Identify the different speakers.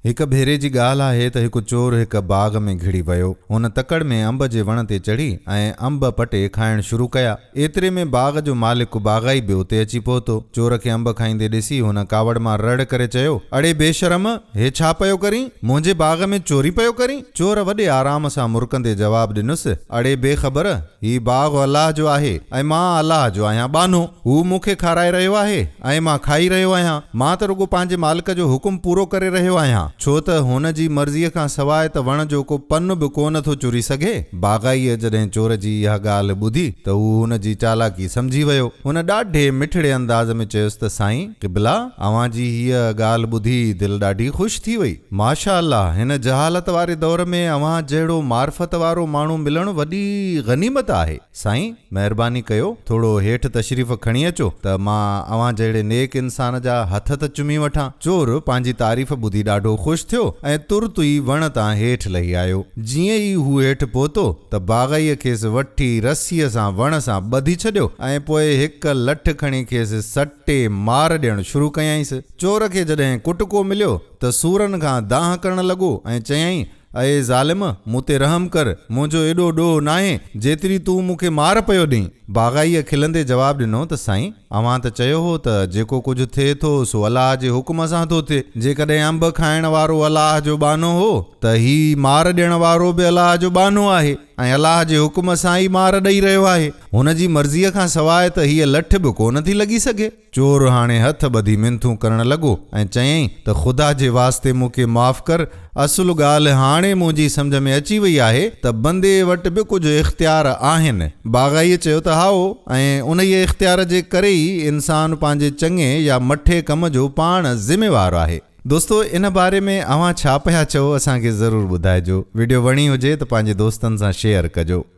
Speaker 1: هڪ ڀيري جي ڳالهه آهي ته هڪ چور هڪ باغ ۾ گهڙي ويو. هن تڪڙ ۾ انب جي وڻ تي چڙهي ۽ انب پٽي کائڻ شروع ڪيا. ايتري ۾ باغ جو مالڪ باغائي به اتي اچي پهتو. چور کي انب کائيندي ڏسي هن ڪاوڙ مان رڙ ڪري چيو، اڙي بي شرم! هي ڇا پيو ڪرين؟ منهنجي باغ ۾ چوري پيو ڪرين؟ چور وڏي آرام سان مرڪندي جواب ڏنس، اڙي بي خبر! هي باغ الله جو آهي ۽ مان الله جو آهيان ٻانهو. هو مون کي کارائي رهيو آهي ۽ مان کائي رهيو آهيان. مان ته رڳو پنهنجي مالڪ جو حڪم پورو ڪري رهيو آهيان، ڇو ته هن جي مرضيء کان سواء ته وڻ جو ڪو پن به ڪو نه ٿو چري سگهي. باغائيء جڏهن چور جي اها ڳالهه ٻڌي ته هو هن جي چالاڪي سمجهي ويو. هن ڏاڍي مٺڙي انداز ۾ چيس ته سائين قبلا! اوهان جي هيء ڳالهه ٻڌي دل ڏاڍي خوش ٿي وئي. ماشاء الله! هن جهالت واري دور ۾ اوهان جهڙو معرفت وارو ماڻهو ملڻ وڏي غنيمت آهي. سائين! مهرباني ڪيو ٿورو هيٺ تشريف کڻي اچو ته مان اوهان جهڙي نيڪ انسان جا هٿ ته چمي وٺان. چور پنهنجي تعريف ٻڌي ڏاڍو خوش ٿيو ۽ ترت ئي وڻ تان هيٺ لهي آيو. جيئن ئي هو هيٺ پهتو ته باغائيء کيس وٺي رسيء سان وڻ سان ٻڌي ڇڏيو ۽ پوء هڪ لٺ کڻي کيس سٽي مار ڏيڻ شروع ڪيائينس. چور کي جڏهن ڪٽڪو مليو ته سورن کان دانهن ڪرڻ لڳو ۽ چيائين اي ظالم! مون تي رحم ڪر، منهنجو ايڏو ڏوهه ناهي، جيتري تون مون کي مار پيو ڏئين. باغائيء کلندي جواب ڏنو ته سائين! اوهان ته چيو هو ته جيڪو ڪجهه ٿئي ٿو سو الله جي حڪم سان ٿو ٿئي. جيڪڏهن انب کائڻ وارو الله جو ٻانهو هو ته هي مار ڏيڻ وارو به الله جو ٻانهو آهي ۽ الله جي حڪم سان ئي مار ڏئي رهيو آهي. هن جي مرضيء کان سواء ته هيء لٺ به ڪونه ٿي لڳي سگهي. چور هاڻي هٿ ٻڌي منٿون ڪرڻ لڳو ۽ چيائين ته خدا جي واسطي مون کي معاف ڪر، اصل ڳالهه هاڻي منهنجي سمجهه ۾ اچي وئي آهي ته بندي وٽ به ڪجهه اختيار آهن. باغائيء چيو ته هائو، ۽ انهيء اختيار جي ڪري ئي انسان پنهنجي چڱي يا مٺي ڪم جو پاڻ ذميوار آهي. دوستو ان باري ۾ اوهان ڇا پيا چئو اسان کي ضرور ٻڌائجو. وڊيو وڻي هجي ته پنهنجي دوستن سان شيئر ڪجو.